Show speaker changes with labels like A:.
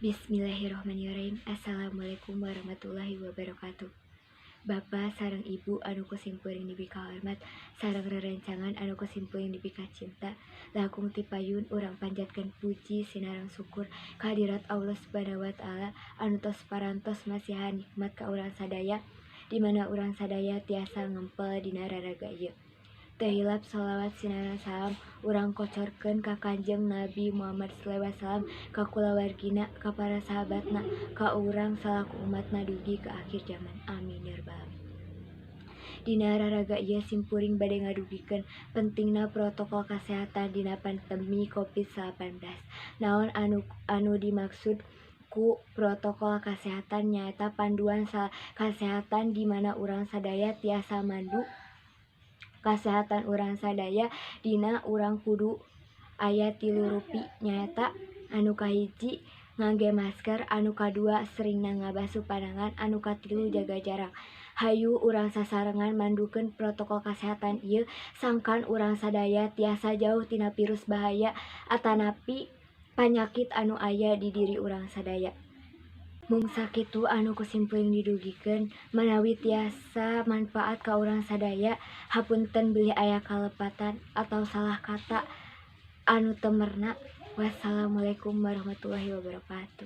A: Bismillahirrahmanirrahim. Assalamualaikum warahmatullahi wabarakatuh. Bapak sareng Ibu anu ku simkuring dipikahormat sareng rerencangan anu ku simkuring dipikacinta, langkung ti payun urang panjatkeun puji sinareng syukur kehadirat Allah Subhanahu wa Ta'ala anu tos parantos masihan nikmat ka urang sadaya, di mana urang sadaya tiasa ngempel dina raraga ieu. Teu hilap sholawat sinareng salam urang kocorkeun ka Kanjeng Nabi Muhammad sallallahu alaihi wasallam, ka kulawargina, ka para sahabatna, ka urang salaku umatna dugi ka akhir zaman. Amin ya rabbal alamin. Dina raraga ieu simkuring bade ngadugikeun pentingna protokol kasehatan dina pandemi Covid-19. Naon anu dimaksud ku protokol kasehatan? Nyaeta panduan kasehatan di mana urang sadaya tiasa mandu kasehatan urang sadaya, dina urang kudu aya tilu rupi, nyaeta anu kahiji ngangge masker, anu kadua seringna ngabasuh panangan, anu katilu jaga jarak. Hayu urang sasarengan mandukeun protokol kasehatan ieu sangkan urang sadaya tiasa jauh tina virus bahaya atanapi panyakit anu aya di diri urang sadaya. Mung sakitu anu ku simkuring didugikeun, manawi tiasa manfaat ka urang sadaya. Hapunten bilih aya kalepatan atau salah kata anu teu merna. Wassalamualaikum warahmatullahi wabarakatuh.